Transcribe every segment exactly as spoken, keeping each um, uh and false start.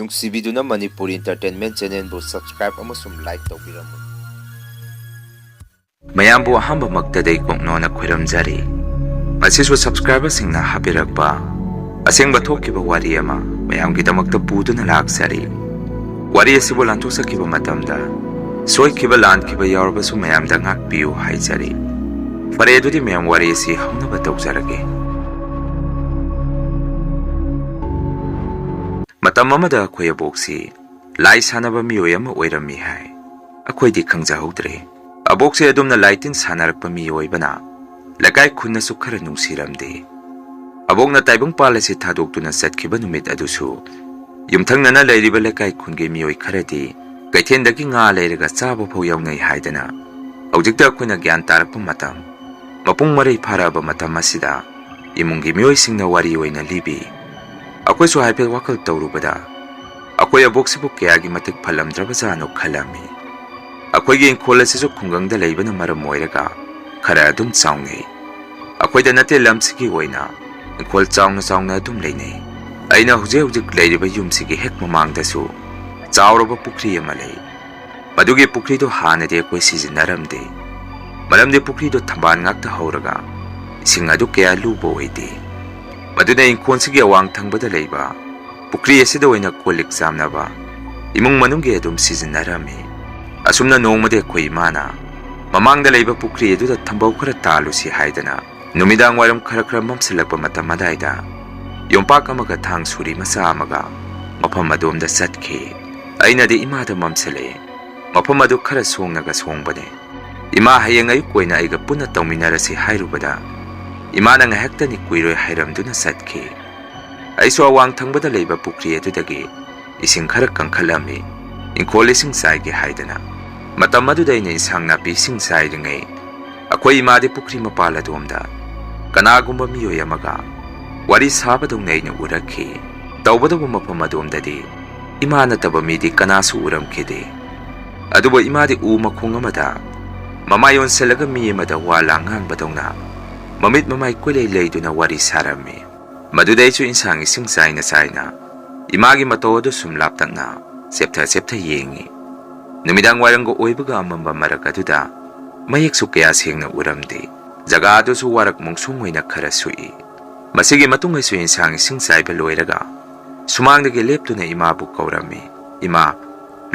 ꯅꯨꯡꯁꯤꯕꯤꯗꯨꯅ Manipuri Entertainment Channelꯕꯨ subscribe ꯑꯃꯁꯨꯡ like ꯇꯧꯕꯤꯔꯝꯃꯨ꯫ ꯃꯌꯥꯝꯕꯨ ꯑꯍꯥꯟꯕꯃꯛꯇꯗ ꯏꯀꯣꯛꯅꯣꯅ ꯈꯣꯏꯔꯝꯖꯔꯤ꯫ ꯃꯁꯤꯁꯨ subscriberꯁꯤꯡꯅ ꯍꯥꯞꯄꯤꯔꯛꯄ ꯑꯁꯦꯡꯕ ꯊꯣꯛꯈꯤꯕ ꯋꯥꯔꯤ ꯑꯃ ꯃꯌꯥꯝꯒꯤꯗꯃꯛꯇ ꯄꯨꯗꯨꯅ ꯂꯥꯛꯆꯔꯤ꯫ ꯋꯥꯔꯤ ꯑꯁꯤꯕꯨ ꯂꯥꯟꯊꯣꯛꯆꯈꯤꯕ ꯃꯇꯝꯗ ꯁꯣꯏꯈꯤꯕ ꯂꯥꯟꯈꯤꯕ ꯌꯥꯎꯔꯕꯁꯨ ꯃꯌꯥꯝꯗ ꯉꯥꯛꯄꯤꯌꯨ ꯍꯥꯏꯖꯔꯤ꯫ ꯐꯔꯦ, ꯑꯗꯨꯗꯤ ꯃꯌꯥꯝ ꯋꯥꯔꯤ ꯑꯁꯤ ꯍꯧꯅꯕ ꯇꯧꯖꯔꯒꯦ꯫ ꯃꯇꯝ ꯑꯃꯗ ꯑꯩꯈꯣꯏ ꯑꯕꯣꯛꯁꯤ ꯂꯥꯏ ꯁꯥꯟꯅꯕ ꯃꯤꯑꯣꯏ ꯑꯃ ꯑꯣꯏꯔꯝꯃꯤ ꯍꯥꯏ꯫ ꯑꯩꯈꯣꯏꯗꯤ ꯈꯪꯖꯍꯧꯗ꯭ꯔꯦ꯫ ꯑꯕꯣꯛꯁꯦ ꯑꯗꯨꯝꯅ ꯂꯥꯏ ꯇꯤꯟ ꯁꯥꯟꯅꯔꯛꯄ ꯃꯤꯑꯣꯏꯕꯅ ꯂꯩꯀꯥꯏ ꯈꯨꯟꯅꯁꯨ ꯈꯔ ꯅꯨꯡꯁꯤꯔꯝꯗꯦ꯫ ꯑꯕꯣꯛꯅ ꯇꯥꯏꯕꯪꯄꯥꯜ ꯑꯁꯤ ꯊꯥꯗꯣꯛꯇꯨꯅ ꯆꯠꯈꯤꯕ ꯅꯨꯃꯤꯠ ꯑꯗꯨꯁꯨ ꯌꯨꯝꯊꯪꯅꯅ ꯂꯩꯔꯤꯕ ꯂꯩꯀꯥꯏ ꯈꯨꯟꯒꯤ ꯃꯤꯑꯣꯏ ꯈꯔꯗꯤ ꯀꯩꯊꯦꯜꯗꯒꯤ ꯉꯥ ꯂꯩꯔꯒ ꯆꯥꯕ ꯐꯥꯎ ꯌꯥꯎꯅꯩ ꯍꯥꯏꯗꯅ ꯍꯧꯖꯤꯛꯇ ꯑꯩꯈꯣꯏꯅ ꯒ꯭ꯌꯥꯟ ꯇꯥꯔꯛꯄ ꯃꯇꯝ, ꯃꯄꯨꯡ ꯃꯔꯩ ꯐꯥꯔꯛꯑꯕ ꯃꯇꯝ ꯑꯁꯤꯗ ꯏꯃꯨꯡꯒꯤ ꯃꯤꯑꯣꯏꯁꯤꯡꯅ ꯋꯥꯔꯤ ꯑꯣꯏꯅ ꯂꯤꯕꯤ꯫ ꯑꯩꯈꯣꯏꯁꯨ ꯍꯥꯏꯐꯦꯠ ꯋꯥꯈꯜ ꯇꯧꯔꯨꯕꯗ ꯑꯩꯈꯣꯏ ꯑꯕꯣꯛꯁꯤꯕꯨ ꯀꯌꯥꯒꯤ ꯃꯇꯤꯛ ꯐꯠꯂꯝꯗ꯭ꯔꯕꯖꯥꯠꯅꯣ ꯈꯜꯂꯝꯃꯤ꯫ ꯑꯩꯈꯣꯏꯒꯤ ꯏꯪꯈꯣꯜ ꯑꯁꯤꯁꯨ ꯈꯨꯡꯒꯪꯗ ꯂꯩꯕꯅ ꯃꯔꯝ ꯑꯣꯏꯔꯒ ꯈꯔ ꯑꯗꯨꯝ ꯆꯥꯎꯅꯩ꯫ ꯑꯩꯈꯣꯏꯗ ꯅꯠꯇꯦ, ꯂꯝꯁꯤꯒꯤ ꯑꯣꯏꯅ ꯏꯪꯈꯣꯜ ꯆꯥꯎꯅ ꯆꯥꯎꯅ ꯑꯗꯨꯝ ꯂꯩꯅꯩ꯫ ꯑꯩꯅ ꯍꯧꯖꯤꯛ ꯍꯧꯖꯤꯛ ꯂꯩꯔꯤꯕ ꯌꯨꯝꯁꯤꯒꯤ ꯍꯦꯛ ꯃꯃꯥꯡꯗꯁꯨ ꯆꯥꯎꯔꯕ ꯄꯨꯈ꯭ꯔꯤ ꯑꯃ ꯂꯩ꯫ ꯃꯗꯨꯒꯤ ꯄꯨꯈ꯭ꯔꯤꯗꯨ ꯍꯥꯟꯅꯗꯤ ꯑꯩꯈꯣꯏ ꯁꯤꯖꯤꯟꯅꯔꯝꯗꯦ, ꯃꯔꯝꯗꯤ ꯄꯨꯈ꯭ꯔꯤꯗꯨ ꯊꯝꯕꯥꯜ ꯉꯥꯛꯇ ꯍꯧꯔꯒ ꯏꯁꯤꯡ ꯑꯗꯨ ꯀꯌꯥ ꯂꯨꯕ ꯑꯣꯏꯗꯦ꯫ ꯃꯗꯨꯅ ꯏꯪꯈꯣꯜꯁꯤꯒꯤ ꯑꯋꯥꯡ ꯊꯪꯕꯗ ꯂꯩꯕ ꯄꯨꯈ꯭ꯔꯤ ꯑꯁꯤꯗ ꯑꯣꯏꯅ ꯀꯣꯜ ꯂꯤꯛ ꯆꯥꯝꯅꯕ ꯏꯃꯨꯡ ꯃꯅꯨꯡꯒꯤ ꯑꯗꯨꯝ ꯁꯤꯖꯤꯟꯅꯔꯝꯃꯤ꯫ ꯑꯁꯨꯝꯅ ꯅꯣꯡꯃꯗꯤ ꯑꯩꯈꯣꯏ ꯏꯃꯥꯅ ꯃꯃꯥꯡꯗ ꯂꯩꯕ ꯄꯨꯈ꯭ꯔꯤ ꯑꯗꯨꯗ ꯊꯝꯕꯧ ꯈꯔ ꯇꯥꯜꯂꯨꯁꯤ ꯍꯥꯏꯗꯅ ꯅꯨꯃꯤꯗꯥꯡ ꯋꯥꯏꯔꯝ ꯈꯔ ꯈꯔ ꯃꯝꯁꯤꯜꯂꯛꯄ ꯃꯇꯝ ꯑꯗꯥꯏꯗ ꯌꯣꯝꯄꯥꯛ ꯑꯃꯒ ꯊꯥꯡ ꯁꯨꯔꯤ ꯃꯆꯥ ꯑꯃꯒ ꯃꯐꯝ ꯑꯗꯣꯝꯗ ꯆꯠꯈꯤ꯫ ꯑꯩꯅꯗꯤ ꯏꯃꯥꯗ ꯃꯝꯁꯤꯜꯂꯛꯑꯦ, ꯃꯐꯝ ꯑꯗꯨ ꯈꯔ ꯁꯣꯡꯅꯒ ꯁꯣꯡꯕꯅꯦ꯫ ꯏꯃꯥ ꯍꯌꯦꯡ ꯑꯌꯨꯛ ꯑꯣꯏꯅ ꯑꯩꯒ ꯄꯨꯟꯅ ꯇꯧꯃꯤꯟꯅꯔꯁꯤ ꯍꯥꯏꯔꯨꯕꯗ ꯏꯃꯥꯅ ꯉꯥꯏꯍꯥꯛꯇꯅꯤ ꯀꯨꯏꯔꯣꯏ ꯍꯥꯏꯔꯝꯗꯨꯅ ꯆꯠꯈꯤ꯫ ꯑꯩꯁꯨ ꯑꯋꯥꯡ ꯊꯪꯕꯗ ꯂꯩꯕ ꯄꯨꯈ꯭ꯔꯤ ꯑꯗꯨꯗꯒꯤ ꯏꯁꯤꯡ ꯈꯔ ꯀꯪꯈꯠꯂꯝꯃꯤ, ꯏꯪꯈꯣꯜ ꯏꯁꯤꯡ ꯆꯥꯏꯒꯦ ꯍꯥꯏꯗꯅ꯫ ꯃꯇꯝ ꯑꯗꯨꯗ ꯑꯩꯅ ꯏꯟꯁꯥꯡ ꯅꯥꯄꯤ ꯏꯁꯤꯡ ꯆꯥꯏꯔꯤꯉꯩ ꯑꯩꯈꯣꯏ ꯏꯃꯥꯗꯤ ꯄꯨꯈ꯭ꯔꯤ ꯃꯄꯥꯜ ꯑꯗꯣꯝꯗ ꯀꯅꯥꯒꯨꯝꯕ ꯃꯤꯑꯣꯏ ꯑꯃꯒ ꯋꯥꯔꯤ ꯁꯥꯕꯗꯧꯅ ꯑꯩꯅ ꯎꯔꯛꯈꯤ꯫ ꯇꯧꯕꯇꯕꯨ ꯃꯐꯝ ꯑꯗꯣꯝꯗꯗꯤ ꯏꯃꯥ ꯅꯠꯇꯕ ꯃꯤꯗꯤ ꯀꯅꯥꯁꯨ ꯎꯔꯝꯈꯤꯗꯦ꯫ ꯑꯗꯨꯕꯨ ꯏꯃꯥꯗꯤ ꯎ ꯃꯈꯣꯡ ꯑꯃꯗ ꯃꯃꯥꯏ ꯑꯣꯟꯁꯤꯜꯂꯒ ꯃꯤ ꯑꯃꯗ ꯋꯥ ꯂꯥꯡ ꯉꯥꯡꯕꯗꯧꯅ ꯃꯃꯤꯠ ꯃꯃꯥꯏ ꯀꯣꯏꯂꯩ ꯂꯩꯗꯨꯅ ꯋꯥꯔꯤ ꯁꯥꯔꯝꯃꯤ꯫ ꯃꯗꯨꯗ ꯑꯩꯁꯨ ꯏꯟꯁꯥꯡ ꯏꯁꯤꯡ ꯆꯥꯏꯅ ꯆꯥꯏꯅ ꯏꯃꯥꯒꯤ ꯃꯇꯧ ꯑꯗꯨ ꯁꯨꯝ ꯂꯥꯞꯇꯛꯅ ꯆꯦꯞꯊ ꯆꯦꯞꯊ ꯌꯦꯡꯉꯤ꯫ ꯅꯨꯃꯤꯗꯥꯡ ꯋꯥꯏꯔꯝꯒ ꯑꯣꯏꯕꯒ ꯑꯃꯝꯕ ꯃꯔꯛ ꯑꯗꯨꯗ ꯃꯌꯦꯛꯁꯨ ꯀꯌꯥ ꯁꯦꯡꯅ ꯎꯔꯝꯗꯦ꯫ ꯖꯒꯥ ꯑꯗꯨꯁꯨ ꯋꯥꯔꯛ ꯃꯣꯡꯁꯣꯡ ꯑꯣꯏꯅ ꯈꯔ ꯁꯨꯛꯏ꯫ ꯃꯁꯤꯒꯤ ꯃꯇꯨꯡ ꯑꯩꯁꯨ ꯏꯟꯁꯥꯡ ꯏꯁꯤꯡ ꯆꯥꯏꯕ ꯂꯣꯏꯔꯒ ꯁꯨꯃꯥꯡꯗꯒꯤ ꯂꯦꯞꯇꯨꯅ ꯏꯃꯥꯕꯨ ꯀꯧꯔꯝꯃꯤ, "ꯏꯃꯥ,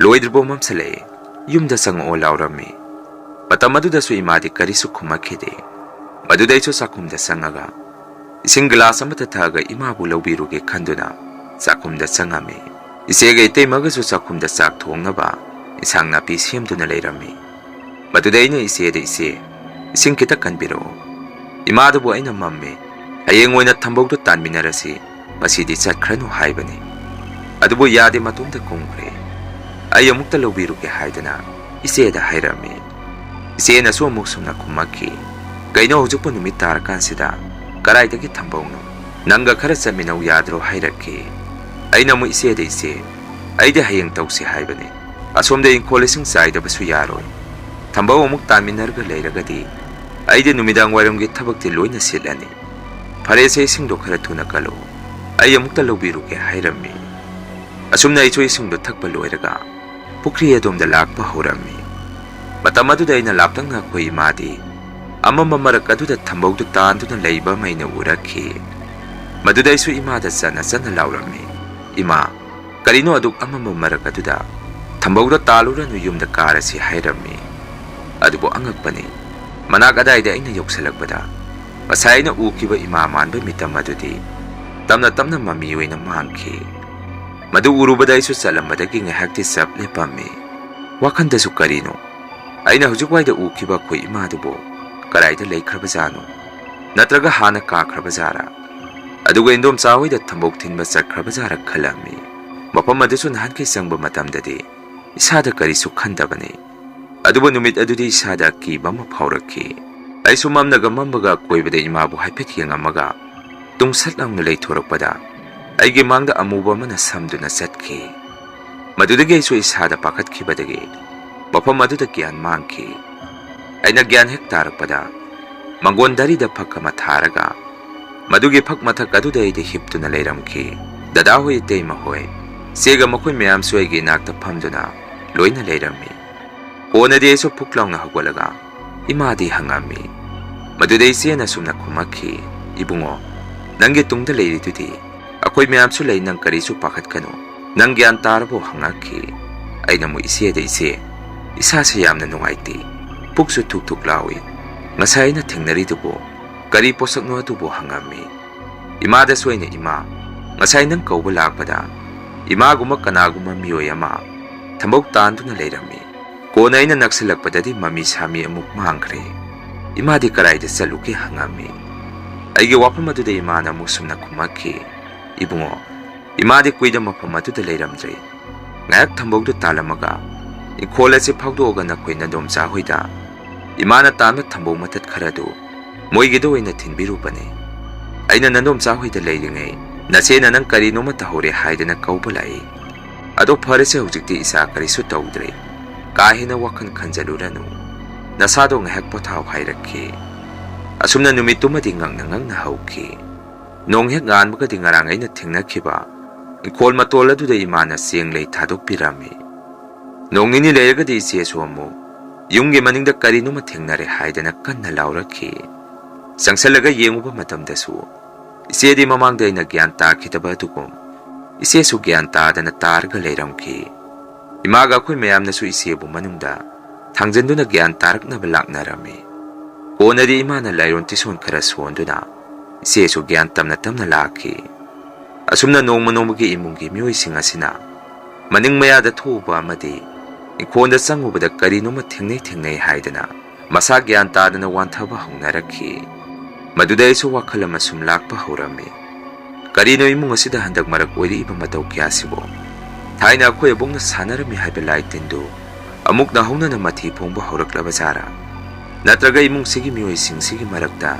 ꯂꯣꯏꯗ꯭ꯔꯤꯕꯣ ꯃꯝꯁꯤꯜꯂꯛꯑꯦ, ꯌꯨꯝꯗ ꯆꯪꯉꯛꯑꯣ" ꯂꯥꯎꯔꯝꯃꯤ꯫ ꯃꯇꯝ ꯑꯗꯨꯗꯁꯨ ꯏꯃꯥꯗꯤ ꯀꯔꯤꯁꯨ ꯈꯨꯝꯃꯛꯈꯤꯗꯦ꯫ ꯃꯗꯨꯗ ꯑꯩꯁꯨ ꯆꯥꯛꯈꯨꯝꯗ ꯆꯪꯉꯒ ꯏꯁꯤꯡ ꯒꯤꯂꯥꯁ ꯑꯃꯇ ꯊꯛꯑꯒ ꯏꯃꯥꯕꯨ ꯂꯧꯕꯤꯔꯨꯒꯦ ꯈꯟꯗꯨꯅ ꯆꯥꯛꯈꯨꯝꯗ ꯆꯪꯉꯝꯃꯤ꯫ ꯏꯆꯦꯒ ꯏꯇꯩꯃꯒꯁꯨ ꯆꯥꯛꯈꯨꯝꯗ ꯆꯥꯛ ꯊꯣꯡꯅꯕ ꯏꯟꯁꯥꯡ ꯅꯥꯄꯤ ꯁꯦꯝꯗꯨꯅ ꯂꯩꯔꯝꯃꯤ꯫ ꯃꯗꯨꯗ ꯑꯩꯅ ꯏꯆꯦꯗ, "ꯏꯆꯦ, ꯏꯁꯤꯡ ꯈꯤꯇ ꯀꯟꯕꯤꯔꯛꯑꯣ꯫ ꯏꯃꯥꯗꯨꯕꯨ ꯑꯩꯅ ꯃꯝꯃꯦ, ꯍꯌꯦꯡ ꯑꯣꯏꯅ ꯊꯝꯕꯧꯗꯨ ꯇꯥꯟꯃꯤꯟꯅꯔꯁꯤ, ꯉꯁꯤꯗꯤ ꯆꯠꯈ꯭ꯔꯅꯨ" ꯍꯥꯏꯕꯅꯤ꯫ ꯑꯗꯨꯕꯨ ꯌꯥꯗꯦ, ꯃꯇꯣꯝꯇ ꯀꯨꯝꯈ꯭ꯔꯦ꯫ ꯑꯩ ꯑꯃꯨꯛꯇ ꯂꯧꯕꯤꯔꯨꯒꯦ ꯍꯥꯏꯗꯅ ꯏꯆꯦꯗ ꯍꯥꯏꯔꯝꯃꯤ꯫ ꯏꯆꯦꯅꯁꯨ ꯑꯃꯨꯛ ꯁꯨꯝꯅ ꯈꯨꯝꯃꯛꯈꯤ, "ꯀꯩꯅꯣ, ꯍꯧꯖꯤꯛꯄꯨ ꯅꯨꯃꯤꯠ ꯇꯥꯔꯀꯥꯟꯁꯤꯗ ꯀꯗꯥꯏꯗꯒꯤ ꯊꯝꯕꯧꯅꯣ? ꯅꯪꯒ ꯈꯔ ꯆꯠꯃꯤꯟꯅꯧ ꯌꯥꯗ꯭ꯔꯣ?" ꯍꯥꯏꯔꯛꯈꯤ꯫ ꯑꯩꯅ ꯑꯃꯨꯛ ꯏꯆꯦꯗ, "ꯏꯆꯦ, ꯑꯩꯗꯤ ꯍꯌꯦꯡ ꯇꯧꯁꯤ ꯍꯥꯏꯕꯅꯤ꯫ ꯑꯁꯣꯝꯗ ꯏꯪꯈꯣꯜ ꯏꯁꯤꯡ ꯆꯥꯏꯗꯕꯁꯨ ꯌꯥꯔꯣꯏ꯫ ꯊꯝꯕꯧ ꯑꯃꯨꯛ ꯇꯥꯟꯃꯤꯟꯅꯔꯒ ꯂꯩꯔꯒꯗꯤ ꯑꯩꯗꯤ ꯅꯨꯃꯤꯗꯥꯡ ꯋꯥꯏꯔꯝꯒꯤ ꯊꯕꯛꯇꯤ ꯂꯣꯏꯅ ꯁꯤꯠꯂꯅꯤ꯫ ꯐꯔꯦꯁꯦ, ꯏꯁꯤꯡꯗꯣ ꯈꯔ ꯊꯨꯅ ꯀꯜꯂꯨ, ꯑꯩ ꯑꯃꯨꯛꯇ ꯂꯧꯕꯤꯔꯨꯒꯦ" ꯍꯥꯏꯔꯝꯃꯤ꯫ ꯑꯁꯨꯝꯅ ꯑꯩꯁꯨ ꯏꯁꯤꯡꯗꯣ ꯊꯛꯄ ꯂꯣꯏꯔꯒ ꯄꯨꯈ꯭ꯔꯤ ꯑꯗꯣꯝꯗ ꯂꯥꯛꯄ ꯍꯧꯔꯝꯃꯤ꯫ ꯃꯇꯝ ꯑꯗꯨꯗ ꯑꯩꯅ ꯂꯥꯞꯇꯛꯅ ꯑꯩꯈꯣꯏ ꯏꯃꯥꯗꯤ ꯑꯃꯝꯕ ꯃꯔꯛ ꯑꯗꯨꯗ ꯊꯝꯕꯧꯗꯨ ꯇꯥꯟꯗꯨꯅ ꯂꯩꯕ ꯑꯃ ꯑꯩꯅ ꯎꯔꯛꯈꯤ꯫ ꯃꯗꯨꯗ ꯑꯩꯁꯨ ꯏꯃꯥꯗ ꯆꯠꯅ ꯆꯠꯅ ꯂꯥꯎꯔꯝꯃꯤ, "ꯏꯃꯥ, ꯀꯔꯤꯅꯣ ꯑꯗꯨꯛ ꯑꯃꯝꯕ ꯃꯔꯛ ꯑꯗꯨꯗ? ꯊꯝꯕꯧꯗ ꯇꯥꯜꯂꯨꯔꯅꯨ, ꯌꯨꯝꯗ ꯀꯥꯔꯁꯤ" ꯍꯥꯏꯔꯝꯃꯤ꯫ ꯑꯗꯨꯕꯨ ꯑꯉꯛꯄꯅꯤ, ꯃꯅꯥꯛ ꯑꯗꯥꯏꯗ ꯑꯩꯅ ꯌꯧꯁꯤꯜꯂꯛꯄꯗ ꯉꯁꯥꯏ ꯑꯩꯅ ꯎꯈꯤꯕ ꯏꯃꯥ ꯃꯥꯟꯕ ꯃꯤꯇꯝ ꯑꯗꯨꯗꯤ ꯇꯞꯅ ꯇꯞꯅ ꯃꯃꯤ ꯑꯣꯏꯅ ꯃꯥꯡꯈꯤ꯫ ꯃꯗꯨ ꯎꯔꯨꯕꯗ ꯑꯩꯁꯨ ꯆꯠꯂꯝꯕꯗꯒꯤ ꯉꯥꯏꯍꯥꯛꯇꯤ ꯆꯞ ꯂꯦꯞꯄꯝꯃꯤ꯫ ꯋꯥꯈꯟꯗꯁꯨ ꯀꯔꯤꯅꯣ, ꯑꯩꯅ ꯍꯧꯖꯤꯛꯋꯥꯏꯗ ꯎꯈꯤꯕ ꯑꯩꯈꯣꯏ ꯏꯃꯥꯗꯨꯕꯨ ꯀꯗꯥꯏꯗ ꯂꯩꯈ꯭ꯔꯕꯖꯥꯠꯅꯣ? ꯅꯠꯇ꯭ꯔꯒ ꯍꯥꯟꯅ ꯀꯥꯈ꯭ꯔꯕꯖꯥꯔꯥ? ꯑꯗꯨꯒ ꯏꯟꯗꯣꯝꯆꯥ ꯍꯣꯏꯗ ꯊꯝꯕꯧ ꯊꯤꯟꯕ ꯆꯠꯈ꯭ꯔꯕꯖꯥꯔꯥ ꯈꯜꯂꯝꯃꯤ꯫ ꯃꯐꯝ ꯑꯗꯨꯁꯨ ꯅꯍꯥꯟꯈꯩ ꯆꯪꯕ ꯃꯇꯝꯗꯗꯤ ꯏꯁꯥꯗ ꯀꯔꯤꯁꯨ ꯈꯟꯗꯕꯅꯤ꯫ ꯑꯗꯨꯕꯨ ꯅꯨꯃꯤꯠ ꯑꯗꯨꯗꯤ ꯏꯁꯥꯗ ꯑꯀꯤꯕ ꯑꯃ ꯐꯥꯎꯔꯛꯈꯤ꯫ ꯑꯩꯁꯨ ꯃꯝꯅꯒ ꯃꯝꯕꯒ ꯑꯀꯣꯏꯕꯗ ꯏꯃꯥꯕꯨ ꯍꯥꯏꯐꯦꯠ ꯌꯦꯡꯉꯝꯃꯒ ꯇꯨꯡꯁꯠ ꯂꯥꯎꯅ ꯂꯩꯊꯣꯔꯛꯄꯗ ꯑꯩꯒꯤ ꯃꯥꯡꯗ ꯑꯃꯨꯕ ꯑꯃꯅ ꯁꯝꯗꯨꯅ ꯆꯠꯈꯤ꯫ ꯃꯗꯨꯗꯒꯤ ꯑꯩꯁꯨ ꯏꯁꯥꯗ ꯄꯥꯈꯠꯈꯤꯕꯗꯒꯤ ꯃꯐꯝ ꯑꯗꯨꯗ ꯒ꯭ꯌꯥꯟ ꯃꯥꯡꯈꯤ꯫ ꯑꯩꯅ ꯒ꯭ꯌꯥꯟ ꯍꯦꯛ ꯇꯥꯔꯛꯄꯗ ꯃꯪꯒꯣꯟ ꯗꯥꯔꯤꯗ ꯐꯛ ꯑꯃ ꯊꯥꯔꯒ ꯃꯗꯨꯒꯤ ꯐꯛ ꯃꯊꯛ ꯑꯗꯨꯗ ꯑꯩꯗꯤ ꯍꯤꯞꯇꯨꯅ ꯂꯩꯔꯝꯈꯤ꯫ ꯗꯗꯥ ꯍꯣꯏ, ꯏꯇꯩꯃ ꯍꯣꯏ, ꯏꯆꯦꯒ ꯃꯈꯣꯏ ꯃꯌꯥꯝꯁꯨ ꯑꯩꯒꯤ ꯏꯅꯥꯛꯇ ꯐꯝꯗꯨꯅ ꯂꯣꯏꯅ ꯂꯩꯔꯝꯃꯤ꯫ ꯀꯣꯟꯅꯗꯤ ꯑꯩꯁꯨ ꯐꯨꯛ ꯂꯥꯎꯅ ꯍꯧꯒꯠꯂꯒ ꯏꯃꯥꯗꯤ ꯍꯪꯉꯝꯃꯤ꯫ ꯃꯗꯨꯗ ꯏꯆꯦꯅ ꯁꯨꯝꯅ ꯈꯨꯝꯃꯛꯈꯤ, "ꯏꯕꯨꯡꯉꯣ, ꯅꯪꯒꯤ ꯇꯨꯡꯗ ꯂꯩꯔꯤꯗꯨꯗꯤ ꯑꯩꯈꯣꯏ ꯃꯌꯥꯝꯁꯨ ꯂꯩ, ꯅꯪ ꯀꯔꯤꯁꯨ ꯄꯥꯈꯠꯀꯅꯨ꯫ ꯅꯪ ꯒ꯭ꯌꯥꯟ ꯇꯥꯔꯕꯣ?" ꯍꯪꯉꯛꯈꯤ꯫ ꯑꯩꯅ ꯑꯃꯨꯛ ꯏꯆꯦꯗ, "ꯏꯆꯦ, ꯏꯁꯥꯁꯦ ꯌꯥꯝꯅ ꯅꯨꯡꯉꯥꯏꯇꯦ, ꯄꯨꯛꯁꯨ ꯊꯨꯛ ꯊꯨꯛ ꯂꯥꯎꯏ꯫ ꯉꯁꯥꯏ ꯑꯩꯅ ꯊꯦꯡꯅꯔꯤꯗꯨꯕꯨ ꯀꯔꯤ ꯄꯣꯠꯁꯛꯅꯣ?" ꯑꯗꯨꯕꯨ ꯍꯪꯉꯝꯃꯤ꯫ ꯏꯃꯥꯗꯁꯨ ꯑꯩꯅ, "ꯏꯃꯥ, ꯉꯁꯥꯏ ꯅꯪ ꯀꯧꯕ ꯂꯥꯛꯄꯗ ꯏꯃꯥꯒꯨꯝꯕ ꯀꯅꯥꯒꯨꯝꯕ ꯃꯤꯑꯣꯏ ꯑꯃ ꯊꯝꯕꯧ ꯇꯥꯟꯗꯨꯅ ꯂꯩꯔꯝꯃꯤ꯫ ꯀꯣꯟꯅ ꯑꯩꯅ ꯅꯛꯁꯤꯜꯂꯛꯄꯗꯗꯤ ꯃꯃꯤ ꯁꯥꯃꯤ ꯑꯃꯨꯛ ꯃꯥꯡꯈ꯭ꯔꯦ꯫ ꯏꯃꯥꯗꯤ ꯀꯗꯥꯏꯗ ꯆꯠꯂꯨꯒꯦ?" ꯍꯪꯉꯝꯃꯤ꯫ ꯑꯩꯒꯤ ꯋꯥꯐꯝ ꯑꯗꯨꯗ ꯏꯃꯥꯅ ꯑꯃꯨꯛ ꯁꯨꯝꯅ ꯈꯨꯝꯃꯛꯈꯤ, "ꯏꯕꯨꯡꯉꯣ, ꯏꯃꯥꯗꯤ ꯀꯨꯏꯗ ꯃꯐꯝ ꯑꯗꯨꯗ ꯂꯩꯔꯝꯗ꯭ꯔꯦ꯫ ꯉꯥꯏꯍꯥꯛ ꯊꯝꯕꯧꯗꯨ ꯇꯥꯜꯂꯝꯃꯒ ꯏꯪꯈꯣꯜ ꯑꯁꯤ ꯐꯥꯎꯗꯣꯛꯑꯒ ꯅꯈꯣꯏ ꯅꯗꯣꯝꯆꯥ ꯍꯣꯏꯗ ꯏꯃꯥꯅ ꯇꯥꯟꯕ ꯊꯝꯕꯧ ꯃꯇꯠ ꯈꯔꯗꯨ ꯃꯣꯏꯒꯤꯗ ꯑꯣꯏꯅ ꯊꯤꯟꯕꯤꯔꯨꯕꯅꯤ꯫ ꯑꯩꯅ ꯅꯗꯣꯝꯆꯥ ꯍꯣꯏꯗ ꯂꯩꯔꯤꯉꯩ ꯅꯆꯦꯅ ꯅꯪ ꯀꯔꯤꯅꯣꯃ ꯇꯧꯍꯧꯔꯦ ꯍꯥꯏꯗꯅ ꯀꯧꯕ ꯂꯥꯛꯏ꯫ ꯑꯗꯣ ꯐꯔꯦꯁꯦ, ꯍꯧꯖꯤꯛꯇꯤ ꯏꯆꯥ ꯀꯔꯤꯁꯨ ꯇꯧꯗ꯭ꯔꯦ꯫ ꯀꯥ ꯍꯦꯟꯅ ꯋꯥꯈꯜ ꯈꯟꯖꯜꯂꯨꯔꯅꯨ꯫ ꯅꯁꯥꯗꯣ ꯉꯥꯏꯍꯥꯛ ꯄꯣꯊꯥꯎ" ꯍꯥꯏꯔꯛꯈꯤ꯫ ꯑꯁꯨꯝꯅ ꯅꯨꯃꯤꯠꯇꯨꯃꯗꯤ ꯉꯛꯅ ꯉꯛꯅ ꯍꯧꯈꯤ꯫ ꯅꯣꯡ ꯍꯦꯛ ꯉꯥꯟꯕꯒꯗꯤ ꯉꯔꯥꯡ ꯑꯩꯅ ꯊꯦꯡꯅꯈꯤꯕ ꯏꯪꯈꯣꯜ ꯃꯇꯣꯜ ꯑꯗꯨꯗ ꯏꯃꯥꯅ ꯆꯦꯡ ꯂꯩ ꯊꯥꯗꯣꯛꯄꯤꯔꯝꯃꯤ꯫ ꯅꯣꯡ ꯅꯤꯅꯤ ꯂꯩꯔꯒꯗꯤ ꯏꯆꯦꯁꯨ ꯑꯃꯨꯛ ꯌꯨꯝꯒꯤ ꯃꯅꯤꯡꯗ ꯀꯔꯤꯅꯣꯃ ꯊꯦꯡꯅꯔꯦ ꯍꯥꯏꯗꯅ ꯀꯟꯅ ꯂꯥꯎꯔꯛꯈꯤ꯫ ꯆꯪꯁꯜꯂꯒ ꯌꯦꯡꯉꯨꯕ ꯃꯇꯝꯗꯁꯨ ꯏꯆꯦꯗꯤ ꯃꯃꯥꯡꯗ ꯑꯩꯅ ꯒ꯭ꯌꯥꯟ ꯇꯥꯈꯤꯗꯕ ꯑꯗꯨꯒꯨꯝ ꯏꯆꯦꯁꯨ ꯒ꯭ꯌꯥꯟ ꯇꯥꯗꯅ ꯇꯥꯔꯒ ꯂꯩꯔꯝꯈꯤ꯫ ꯏꯃꯥꯒ ꯑꯩꯈꯣꯏ ꯃꯌꯥꯝꯅꯁꯨ ꯏꯆꯦꯕꯨ ꯃꯅꯨꯡꯗ ꯊꯥꯡꯖꯤꯟꯗꯨꯅ ꯒ꯭ꯌꯥꯟ ꯇꯥꯔꯛꯅꯕ ꯂꯥꯛꯅꯔꯝꯃꯤ꯫ ꯀꯣꯟꯅꯗꯤ ꯏꯃꯥꯅ ꯂꯥꯏꯔꯣꯟ ꯇꯤꯁꯣꯟ ꯈꯔ ꯁꯣꯟꯗꯨꯅ ꯏꯆꯦꯁꯨ ꯒ꯭ꯌꯥꯟ ꯇꯝꯅ ꯇꯝꯅ ꯂꯥꯛꯈꯤ꯫ ꯑꯁꯨꯝꯅ ꯅꯣꯡꯃ ꯅꯣꯡꯃꯒꯤ ꯏꯃꯨꯡꯒꯤ ꯃꯤꯑꯣꯏꯁꯤꯡ ꯑꯁꯤꯅ ꯃꯅꯤꯡ ꯃꯌꯥꯗ ꯊꯣꯛꯎꯕ ꯑꯃꯗꯤ ꯏꯪꯈꯣꯜꯗ ꯆꯪꯉꯨꯕꯗ ꯀꯔꯤꯅꯣꯃ ꯊꯦꯡꯅꯩ ꯊꯦꯡꯅꯩ ꯍꯥꯏꯗꯅ ꯃꯁꯥ ꯒ꯭ꯌꯥꯟ ꯇꯥꯗꯅ ꯋꯥꯟꯊꯕ ꯍꯧꯅꯔꯛꯈꯤ꯫ ꯃꯗꯨꯗ ꯑꯩꯁꯨ ꯋꯥꯈꯜ ꯑꯃ ꯁꯨꯝ ꯂꯥꯛꯄ ꯍꯧꯔꯝꯃꯤ꯫ ꯀꯔꯤꯅꯣ ꯏꯃꯨꯡ ꯑꯁꯤꯗ ꯍꯟꯗꯛ ꯃꯔꯛ ꯑꯣꯏꯔꯛꯏꯕ ꯃꯇꯧ ꯀꯌꯥꯁꯤꯕꯨ? ꯊꯥꯏꯅ ꯑꯩꯈꯣꯏ ꯑꯕꯣꯛꯅ ꯁꯥꯟꯅꯔꯝꯃꯤ ꯍꯥꯏꯕ ꯂꯥꯏ ꯇꯤꯟꯗꯨ ꯑꯃꯨꯛ ꯅꯧꯍꯧꯅꯅ ꯃꯊꯤ ꯐꯣꯡꯕ ꯍꯧꯔꯛꯂꯕ ꯖꯥꯔꯥ? ꯅꯠꯇ꯭ꯔꯒ ꯏꯃꯨꯡꯁꯤꯒꯤ ꯃꯤꯑꯣꯏꯁꯤꯡꯁꯤꯒꯤ ꯃꯔꯛꯇ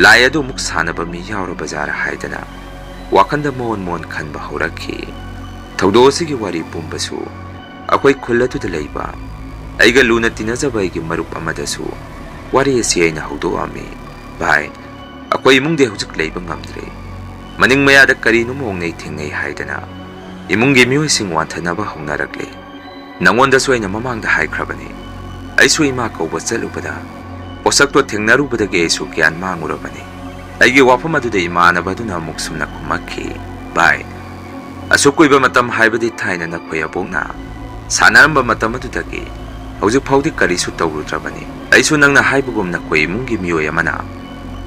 ꯂꯥꯏ ꯑꯗꯨ ꯑꯃꯨꯛ ꯁꯥꯟꯅꯕ ꯃꯤ ꯌꯥꯎꯔꯕ ꯖꯥꯔꯥ ꯍꯥꯏꯗꯅ ꯋꯥꯈꯜꯗ ꯃꯑꯣꯟ ꯃꯑꯣꯟ ꯈꯟꯕ ꯍꯧꯔꯛꯈꯤ꯫ ꯊꯧꯗꯣꯛ ꯑꯁꯤꯒꯤ ꯋꯥꯔꯤ ꯄꯨꯝꯕꯁꯨ ꯑꯩꯈꯣꯏ ꯈꯨꯜ ꯑꯗꯨꯗ ꯂꯩꯕ ꯑꯩꯒ ꯂꯨꯅ ꯇꯤꯟꯅꯖꯕ ꯑꯩꯒꯤ ꯃꯔꯨꯞ ꯑꯃꯗꯁꯨ ꯋꯥꯔꯤ ꯑꯁꯤ ꯑꯩꯅ ꯍꯧꯗꯣꯛꯑꯝꯃꯤ꯫ "ꯚꯥꯏ, ꯑꯩꯈꯣꯏ ꯏꯃꯨꯡꯗꯤ ꯍꯧꯖꯤꯛ ꯂꯩꯕ ꯉꯝꯗ꯭ꯔꯦ꯫ ꯃꯅꯤꯡ ꯃꯌꯥꯗ ꯀꯔꯤꯅꯣ ꯃꯑꯣꯡꯅꯩ ꯊꯦꯡꯅꯩ ꯍꯥꯏꯗꯅ ꯏꯃꯨꯡꯒꯤ ꯃꯤꯑꯣꯏꯁꯤꯡ ꯋꯥꯟꯊꯅꯕ ꯍꯧꯅꯔꯛꯂꯦ꯫ ꯅꯉꯣꯟꯗꯁꯨ ꯑꯩꯅ ꯃꯃꯥꯡꯗ ꯍꯥꯏꯈ꯭ꯔꯕꯅꯤ, ꯑꯩꯁꯨ ꯏꯃꯥ ꯀꯧꯕ ꯆꯠꯂꯨꯕꯗ ꯄꯣꯠꯁꯛꯇꯣ ꯊꯦꯡꯅꯔꯨꯕꯗꯒꯤ ꯑꯩꯁꯨ ꯒ꯭ꯌꯥꯟ ꯃꯥꯡꯉꯨꯔꯕꯅꯤ꯫ ꯑꯩꯒꯤ ꯋꯥꯐꯝ ꯑꯗꯨꯗ ꯏꯃꯥꯟꯅꯕ ꯑꯗꯨꯅ ꯑꯃꯨꯛ ꯁꯨꯝꯅ ꯈꯨꯝꯃꯛꯈꯤ, "ꯚꯥꯏ, ꯑꯁꯨꯛ ꯀꯨꯏꯕ ꯃꯇꯝ ꯍꯥꯏꯕꯗꯤ ꯊꯥꯏꯅ ꯅꯈꯣꯏ ꯑꯕꯣꯛꯅ ꯁꯥꯟꯅꯔꯝꯕ ꯃꯇꯝ ꯑꯗꯨꯗꯒꯤ ꯍꯧꯖꯤꯛ ꯐꯥꯎꯗꯤ ꯀꯔꯤꯁꯨ ꯇꯧꯔꯨꯗ꯭ꯔꯕꯅꯤ꯫ ꯑꯩꯁꯨ ꯅꯪꯅ ꯍꯥꯏꯕꯒꯨꯝ ꯅꯈꯣꯏ ꯏꯃꯨꯡꯒꯤ ꯃꯤꯑꯣꯏ ꯑꯃꯅ